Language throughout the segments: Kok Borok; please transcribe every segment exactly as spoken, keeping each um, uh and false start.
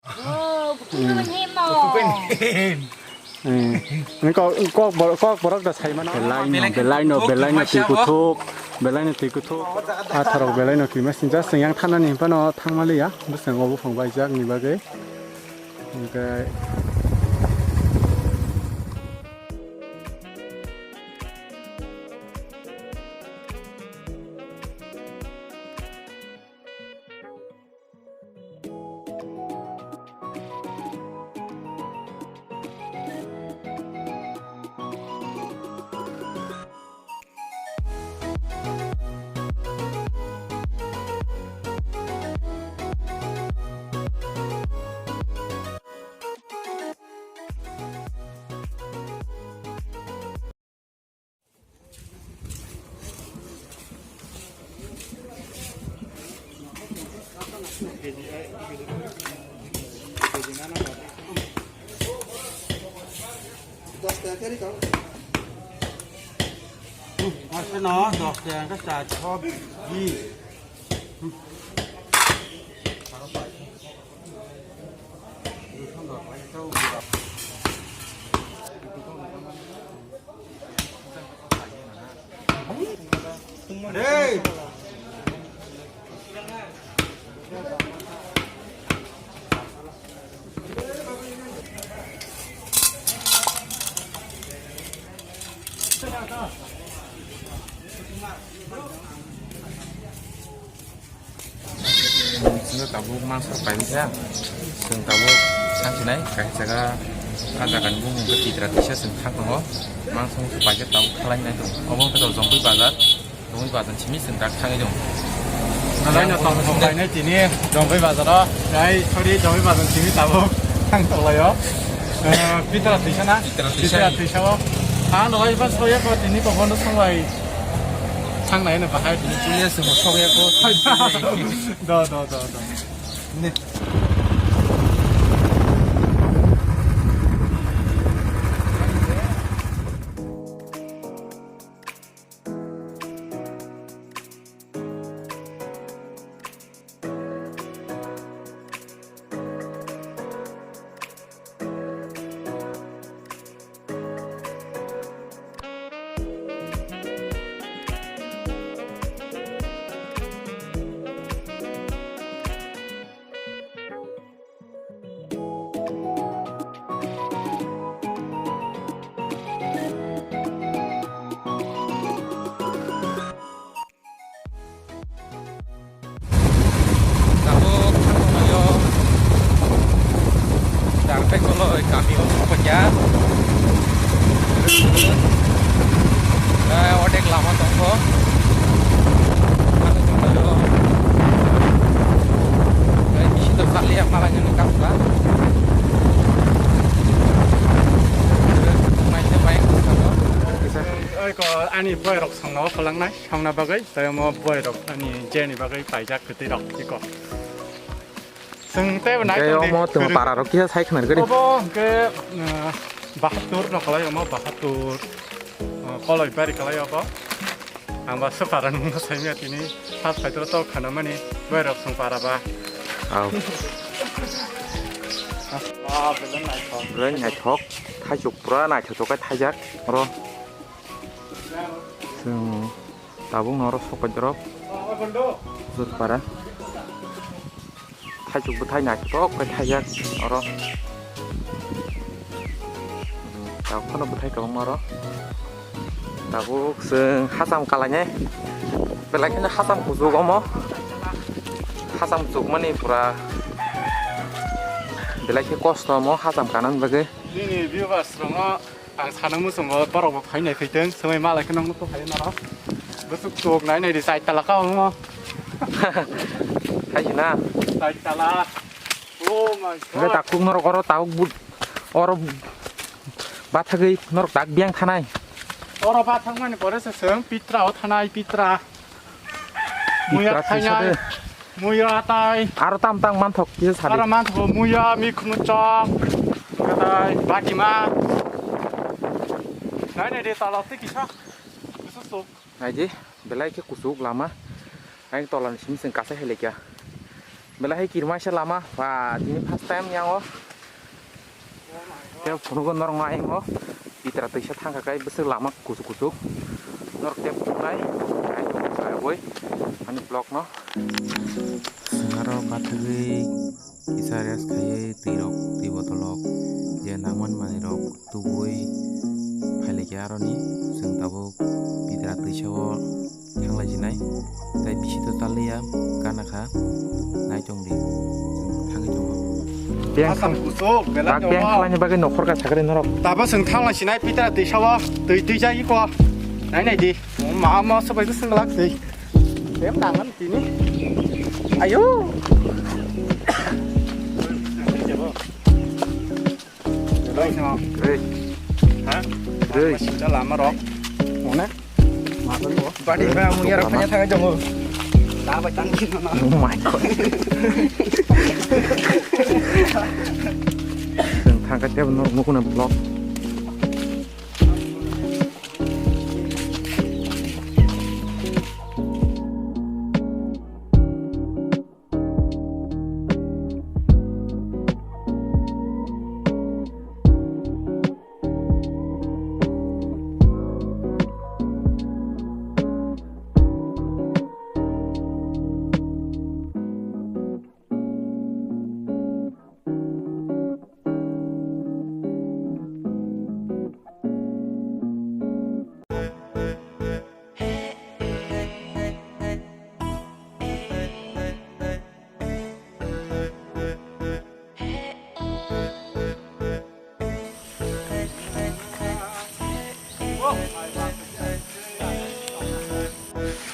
Eh, kok, kok borok, kok borok da sai mano. Belai no, belai no, belai no twi kuthuk, belai no twi kuthuk. Atharok belai no twi ma sinjak, chwng yang thanani hinphano thangmaliya, bwskango buphang baijak ni bagwi. Hingke. Aswk no, dos tenga khe char, chho, bi. Chwng tabuk mangsa paikha, chwng tabuk thang sinai, kaisa jaga, ah jaga ni bumung khe Titra Tisa chwng thang tongo, mangsa mangsa paikha tabuk khalai nai tongo, obo wngkha Jongpui bazar, Jongpui bazar simi chwng dak thangwi tongo. Nalaino tong tong lainai tini Jongpui bazaro, ai sorry Jongpui bazar simi tabuk thang tong laio, eh, Titra Tisa na? Titra Tisa. Titra Tisa o, ang nalai ban soya ko tini kokon no songlai. Thang nai no bahai. Pulia se mo sok ya ko. Do, do, do, do. Ne. Tabuk thangmani o Darpek Koloi kami o sokphaikha. Eh, odek lama tongkho. Ano tongkho. Eh, bisi to saliya malangni kapla. Naise bayang tongkho. Oi ko ani boy rok songno phalangnai. Thangna bagwi, tei omo boy rok ani jeni bagwi paijak kwtwi rok iko. Chwng tei bo nai tongdi, omo chwng kwrwi. Para rok kisa sai khna gari. Obo hwnkhe, uh, bahatur no kalai omo bahatur, uh, koloi bari kalai obo. Ang ba swpara nungno saimya tini first fight to khana mani boy rok chwng para ba. Au. Ah, belai naithok. Belai naithok. Thaijok pura naithok kai thaijak oro. Chwng tabuk norok sokoi dorok jotpara. Thaijak bwthai naithotok khe thaijak oro. Tabuk phano bwthai kwbangma oro. Tabuk chwng hacham kalainai. Belai kheno hacham kuchuk omo. Hacham chukmani pura belai khe kosto omo hacham kanani bagwi. Nini viewers rokno Ang sana muchungo borok bo phai nai phaiteng, swmai malai khe nokno to phai naro. Bwswk tok nai nai di chai tala ka omo. Hai na. Chai tala. Oh my God. Hwnkhe takhuk norok oro tabuk but oro bathagwi norok tak biyang thanai. Oro bathang mani pore se swng pitra o thanai pitra. Muya pitra thainai. Tisa de. Muya tai. Aro tam tang manthok kisa sadi. Aro manthok muya, mikhumu chok. Katai batima. Nai nai de tala te kisa. Kisa sok. Nai di, belai khe kuchuk lama. Ang tola ni simi sing kasa helekya. Belai hai kirmaisa lama, ba, tini first time yango. Tei phunugo norok no ayung o. Pitra twisa thangkha kai bwswk lama kuchuk kuchuk. Norok tei phunuknai. Ai, ai, ani vlog no. Aro bathagwi kisa rest khaiwi twi rok, twi botol rok je nangmani manwi rok tubui phailaikha aroni. Chwng tabuk pitra twisa o. Thanglai jinai. Tai bisi to taliya, gana kha. Nai tong di. Thangwi tongo. Beng Asam thang-, kusuk, belai bak beng tongo. Khlaini bagwi nokhor ka sakri norok. Tabo chwng thanglai sinai pitra twi sawa, twi twi jai ko. Nai nai di. Ma ma sabai ko swnglak di. Em nangan tini. Ayo. Rei. Ha? Rei. Sida lama rok. Mana? Badi ba mu yara phanya thang jong. Ta ba tang ki ma. Oh my God. Chwng thangkha tei norok nukuna vlog.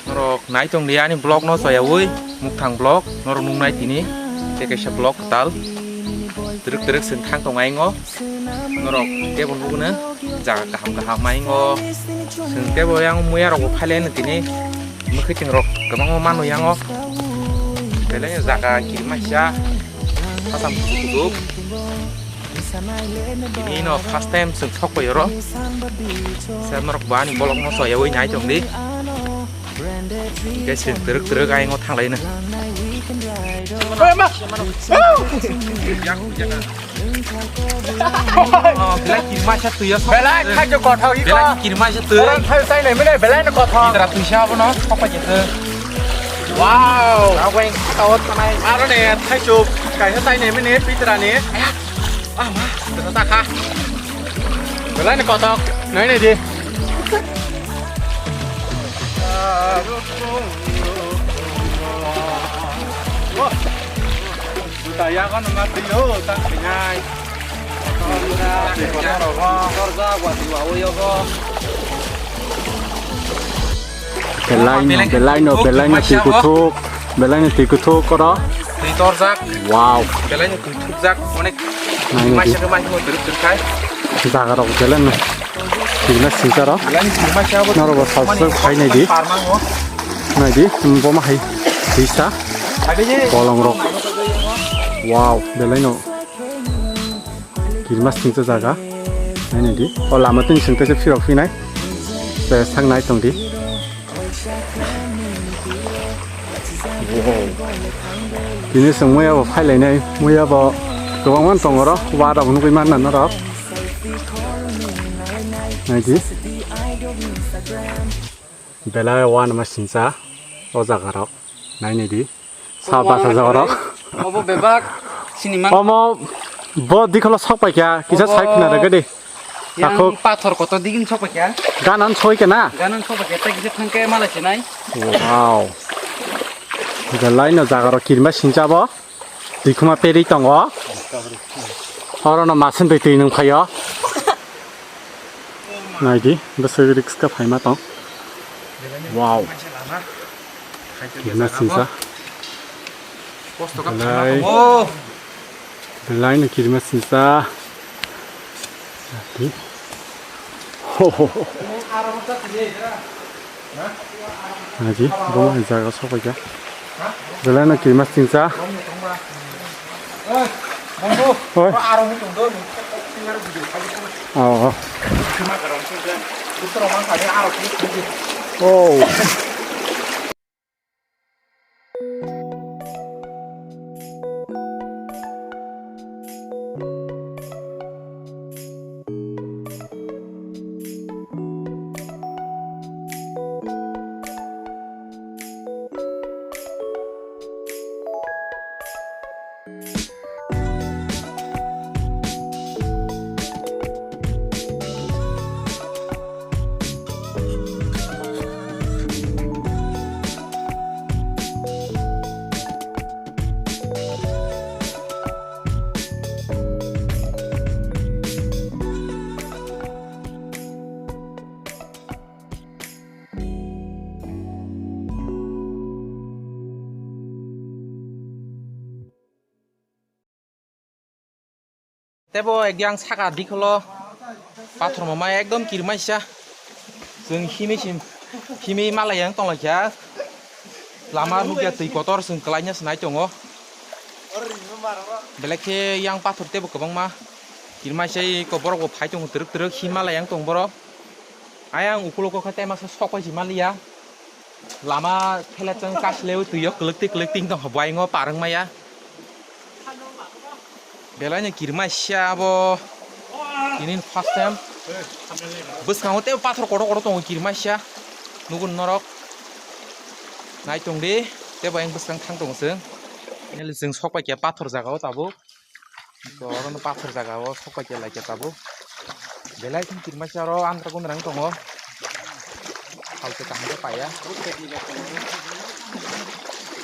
Norok nai tong di ani vlog no choyawi, Mukthang vlog norok nuknai tini tei kaisa vlog kwtal twrwk twrwk chwng thang tong aingo. Norok tebo nukno jaga kaham kaham aingo. Chwng tebo yang muya rok bo phailaino tini mwkhwtwng rok kwbangma mano yango. Belai jaga kirima kisa hasam kuchuk kuchuk. Tini no first time chwng sok pai oro. Sir norok bo ani vlog no choyawi nai tong di. Hingke chwng twrwk twrwk ayang o thanglaino. Oh, belai kirmaisa twi o sok. Belai khajo kothok iko. Belai kirmaisa twi. Orang thai tai nai mene belai no kothok. Pitra twisa abono sok pai jese. Wow. Aweng kawat kanai. Aro ne thai chuk kaisa tai nai mene pitra ni. Ah, ma, tata kha. Belai ni kothok, nai nai di. Juta ya kan nang twi o, tang twi nai. Torjak, wati wa o yogo. Belai no, belai no, belai no twi kuthuk, belai no twi kuthuk oro. Twi torjak. Wow. Belai no twi thukjak, onek. Nai nai di. Maisa khe maisa mo twrwk twrwk khai. Jaga rok belai no. Kirima singsa rok. Belai no kirima sabo. Norok bo salsa khai nai di. Parmango. Nai di, bo ma hai. Sisa. Abi je. Bolong rok. Wow, belai no. Kirima singsa jaga. Nai nai di. O lama twi sing twi se phirok phinai. Te sang nai tong di. Wow. Tini chwng muya bo phailainai, muya bo kwbangma tongo oro, wa rok nugwi manna norok. Nai di. Belai wa nima singsa o jaga rok. Nai nai di. Sa basa jorok. Obo bebak sini mang. Omo bo dikholo sok pai kya, kisa obo sai khna rega de. Yang takhuk. Pathor kotor digin sok pai kya. Ganan soi kena. Ganan sok pai kya, ta kisa thangke malai sinai. Wow. Belai no jaga rok kirima sincha bo. Dikhuma peri tongo. Oro no masen twi twi nung phaio. Naidi, bwswk risk khe phaima tong. Wow. Kirima singsa. Belai. Belai no kirima singsa. Naidi. Ho, ho, ho. Naidi, bo jaga sopaikha. Belai no kirima singsa. Oi. Oh. Oh. Tebo ekjang saka dikholo pathor mama ekdom kirmaisa. Chwng himi sim, himi malai yang tonglaikha. Lama rukya twi kotor chwng kwlaina se nai tongo. Belai khe yang pathor tebo kwbangma. Kirmaisa iko borok bo phai tongo twrwk twrwk him malai yang tong borok. Ayang ukulogo khe tei masa sok pai si maliya. Lama thele chwng kasileo twi o kwlwk twi kwlwk ting tong kha buaingo parwng maya. Belai no kirmaisa abo. Tini first time. Bwskango tei pathor kotor kotor tongo kirmaisa. Nugun norok. Nai tong di. Tei bayang bwskang thang tongo chwng. Neli chwng sok pai khe pathor jaga o tabuk. Oro no pathor jaga o sok pai khe lai khe tabuk. Belai kheno kirmaisa oro andra gundra wng tongo. Hal se kaham khe paiya.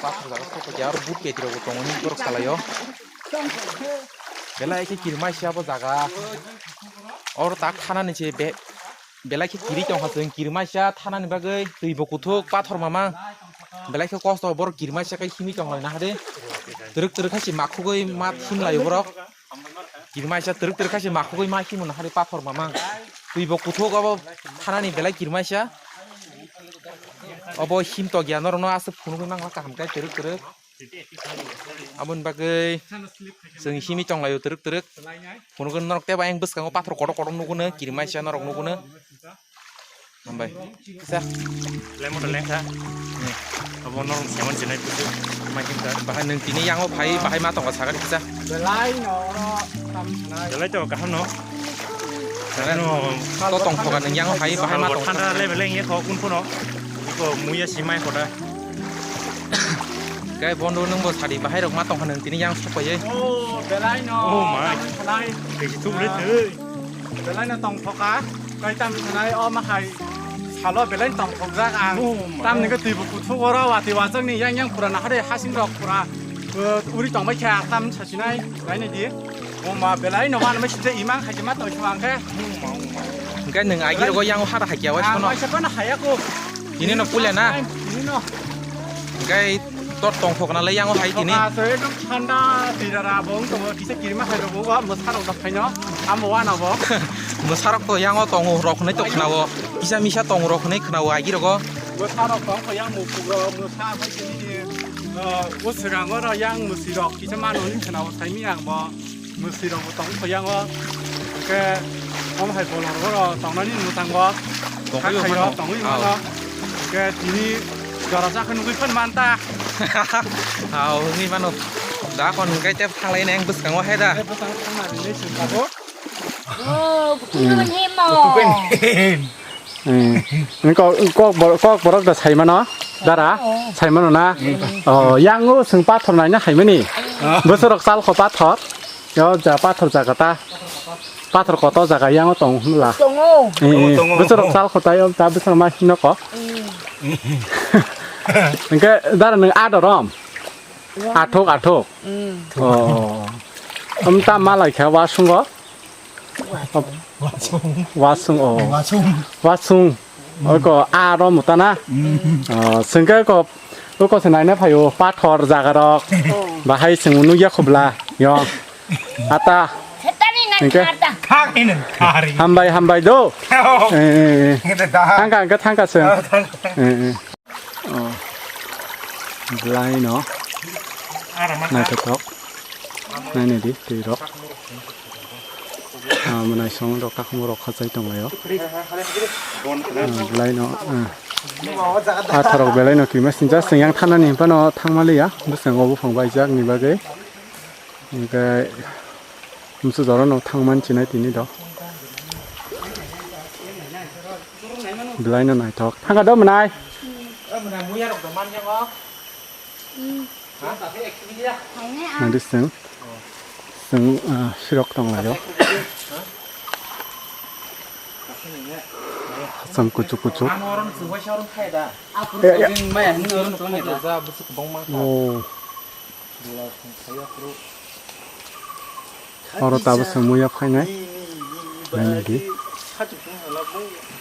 Pathor jaga sok pai khe aro but petri rok bo tongo ni borok salai o. Belai khe kirmaisa bo jaga. Oro tak thanani se be Belai khe kiri tongkha chwng kirmaisa thanani bagwi twi bo kuthuk pathor mamang. Belai khe kosto borok kirmaisa khe himwi tonglaina hade. Twrwk twrwk khe se makhugwi ma himlaio borok. Kirmaisa twrwk twrwk khe se makhugwi ma himna hade pathor mamang. Twi bo kuthuk abo thanani belai kirmaisa. Obo him tokya norokno aswk phunugwi mangla kaham khe twrwk twrwk. Aboni bagwi chwng himwi tonglaio twrwk twrwk. Phunukgo norok tei bayang bwskango pathor kotor kotor nuguno, kirimaisa norok nuguno. Hambai. Kisa. Lemon lengkha. Abo norok seman sinai pusu. Makin ka. Bahai nwng tini yango phai, bahai ma tongkha sakani kisa. Belai no oro tam sanai. Belai to kaham no. Belai no. To tongkha nwng yango phai, bahai ma tongkha. Thanda le belai nge kho kun phuno. Ko muya simai khoda. Kai bondo nwng bo sadi bahai rok ma tongkha nwng tini yang sokpaiye. Oh, belai no. Oh, my. Tamni sanai. Kaisi thuk le thei. Belai no tongthoka. Kai tamni sanai o ma hai salo belai tongthokjak ang. Oh, my. Tamni khe twi bo kuthuk oro wati wajak ni yang yang pura na hade hasing rok pura. Uri tongbai kha tam sasinai. Nai ni di. Oh, ma belai no ma no sije imang khai ma tong chuang khe. Oh, my, oh, my. Hingke nwng agi rogo yang hara hakya wai sono. Ang wai se kono haya ko. Tini no puila na? Tini no. Hingke tor tongthok na le yang hai tini. Tongthok na, so ekdom thanda, tirara bong tongo, kisa kirima hai rogo, wa mwsa rok dok khaino, amo wa na bo. Mwsa rok to yang o tongo rok hwnwi to khnawo. Kisa misa tongo rok hwnwi khnawo agi rogo. Mwsa rok tong kho yang mukuk rok, mwsa hai tini, eh, o swrango ro yang mwsi rok kisa mano hwnwi khnawo saimi ang bo. Mwswi rok bo tong kho yang o. Hingke omo hai bolong rok tongnani mwtango. Tongwi mano. Tongwi mano. Hingke tini jora ja khe nugwi phan man ta. Hao, wngwi mano. Da kon hingke tep thanglai neng bwskango hai da. Bwskango thangna rinai sing tabuk. Oh, buking naman himo. Eh, kok, kok, bor-, kok borok da saimano, dara, saimano na? Oh, yang o seng pathor naina haimani. Bwswrok chal kho pathor. Yo, ja pathor jaga ta. Pathor koto jaga yang o tong hwnla. Tongo. Eh, eh, tongo, tongo. Bwswrok chal kho ta, yo, ta bwswrok ma hino ko. Hingke dara nwng adorom. Athok, athok. Oh. Am ta malai kha wasungo. Wasung, oh. Wasung. Wasung. Oko aro mutana. Oh, sengke ko, oko se naina phaio pathor jaga rok. Bahai seng unu ya khobla. Yo. Ata. Sengke. Hambai, hambai do. Eh, eh, eh. Thangka, thangka seng. Eh, eh. Oh. Belai no. Naithothok. Nainai di twi rok. Ah, mwnai song rok, kakhum rok khachai tong lai o. Ah, belai no, ah. Atharok belai no kima sinja seng yang thanani phano thangma liya. Bwskango buphang baijak ni bagwi. Hingke msu jora no thangman chinai tini do. Belai no naithok. Thangka do mwnai. Nadi seng. Seng, ah, sirok tong lai o. Hasam kuchuk kuchuk. Ya, ya. Oh. Oro tabuk se muya phainai. Nainai di.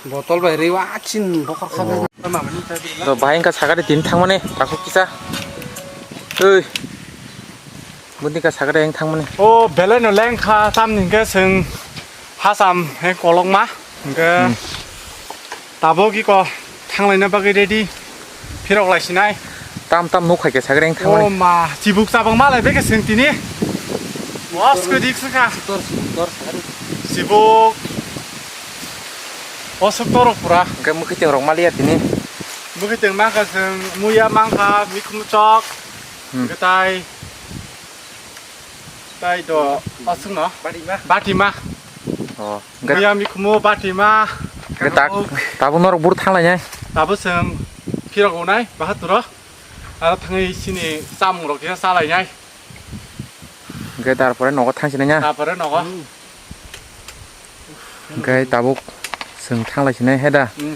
Botol bai rwi wa chin bokhor kha. Oh. To bahai wngkha sakari tini thangmani takhuk kisa. Oi. Buti ka sakre yang thangmani. O belai no lengkha tamni hwnkhe chwng hasam he kolokma hwnkhe tabuk iko thanglaina bagwi ready phirok laisinai. Tam tam nuk hai khe sakre yang thangmani. O ma chibuk chabang malai beke chwng tini. Wasko dik saka. Chibuk. Osok torok pura. Hwnkhe mwkhwtwng rok maliya tini. Mwkhwtwng mangkha chwng muya mangkha mikhum chok. Hmm. Hwnkhe tai Tai do aswkno. Batima. Batima. Oh, hwnkhe muya mikhumu batima. Hwnkhe tak, tabuk norok buru thanglainai. Tabuk chwng phirok wnai bahaturo. Aro thangwi chini chamung rok kisa chalainai. Hwnkhe tarpore nogo thangsinai na. Tarpore nogo. Hwnkhe tabuk chwng thanglaisinai he da. Hmm.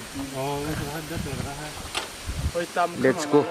Let's go.